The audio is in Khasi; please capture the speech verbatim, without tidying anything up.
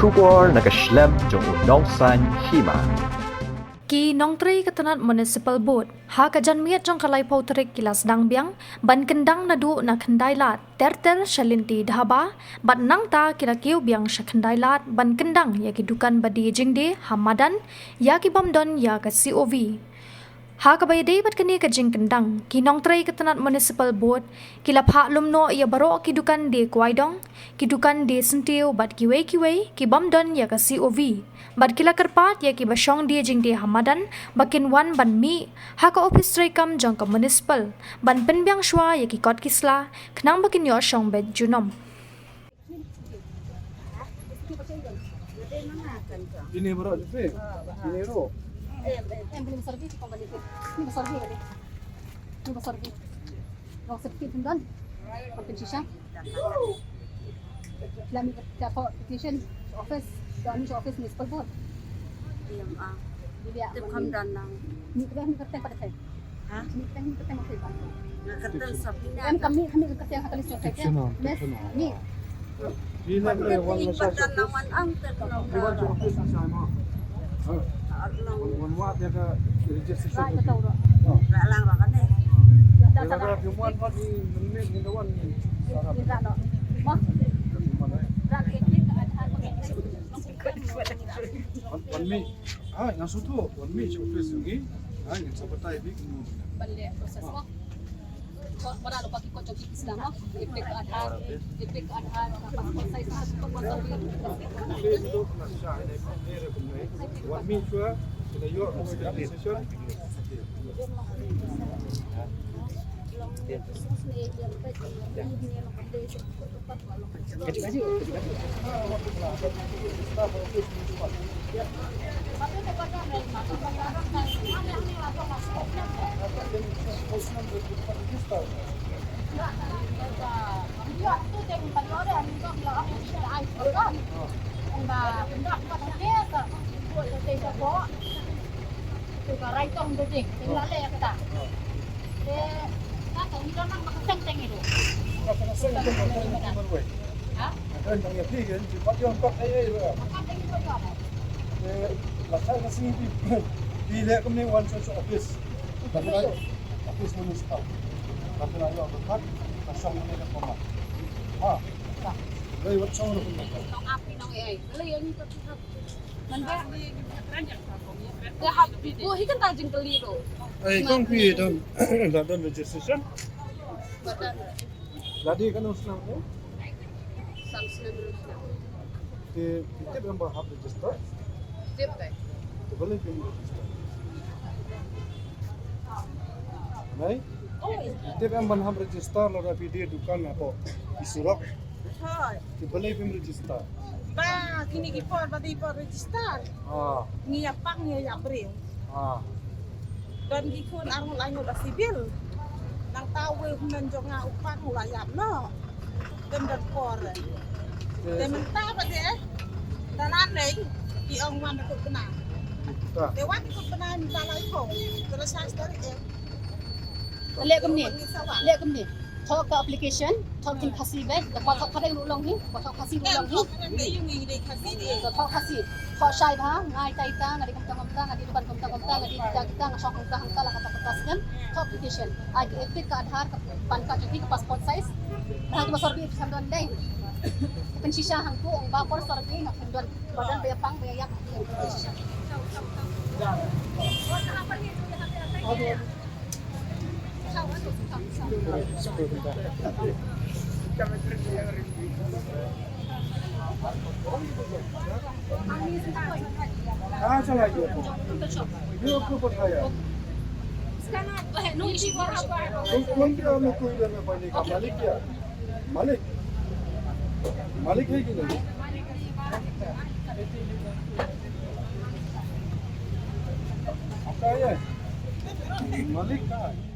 Khubor na ka shlem jong u Nongsaiñ Hima. Ki nongtrei ka tnat Municipal Board ha ka janmiet jong ka laiphew tarik ki la sdang biang ban kyndang naduh na Khyndailad ter ter sha lynti Dhaba, bad nangta ki la kiew biang sha Khyndailad ban kyndang ïa ki dukan ba die jingdie ha madan, ïa ki bym don ïa ka C O V. Ha kaba ïadei bad kane ka jingkyndang, ki nongtrei ka tnat Municipal Board ki la phah lum noh ïa baroh ki dukan die kwai dong, ki dukan die syntiew bad kiwei kiwei ki bym don ïa ka C O V. Bad ki la kyrpad ïa kiba shong die jingdie ha madan ba kin wan ban mih ha ka ophis treikam jong ka Municipal ban pynbiang shuwa ïa ki kot ki sla khnang ba kin ïoh shong beit junom. Ini baroh tu, Pi. Ini baroh. Em, em, em, boleh besar lagi, kau balik. Ini besar lagi, balik. Ini besar lagi. Kau sedikit pun dah. Kau pun sisa. Lami dah kau petition office, kau ni office municipal board. Iya, ah. Dia Tip kham dan nang. Ni kau ni kau tempat saya. Ha? Em, kami, kami kyrteng ha ka list jong phi. Yes. Ni. Ni na kane wan ma sa. Wan ma. Wan mi. Ah, yang sutu. Wan mi, cukup sini. Ah, yang siapa tai bi. Balik proses mo. Ko, para lo paki ko jong ki Islam, no? Epic Aadhaar, Epic Aadhaar, passport size, passport size. Wan mi chua, kita yo, session. Office municipal. Ka la ïoh ka kat, ka shong ne ka koma. Ha. Lei wat shong ne ka koma. Nong api nong ai. Lei ani ka tu. Man ba. Ka hap. Ko hi kan ta jingkylli tu. Ai kong pi don, don registration. Badan. Ladi kan usnang tu. Sam snem. Te tip em ba hap register. Tip dei. Te balei phi register? Nai? Tip em ban hap register lada phi die dukan hapoh ki surok. Hooid. Te balei phi register? Ba kine ki por ba dei por register. Ah. Ngi ïa pang ngi ïa briew. Ah. Don ki khun ar ngut lai ngut ba civil. Nangta uwei u hynmen jong nga u pang u la ïap noh. Dem don por. Te mynta ba dei. Da la lei ki ong wan da kut bnai. Te wan da kut bnai mynta lai ko. Te la sa story em. Leh kumne. Leh kumne. Thoh ka application, thoh kin Khasi beit, da thoh Khadeng ruh long hi, da thoh Khasi ruh long hi. Da thoh Khasi. Thoh shai bha, nga ita ita, nga dei kumta kumta, nga dei dukan kumta kumta, nga dei kita kita, nga shong hangta hangta, la kata kata snem. Thoh application. Ai ka Epic, ka Aadhaar, ka PAN card jong phi, ka passport size. Bha kiba survey phi khlem don dei. Pynshisha hangtu, ong ba por survey nga khlem don. Ba don ba ïa pang ba ïa ïap. Pynshisha. Malik. Malik hai ki nahi? Aapka hai? Malik kahan hai?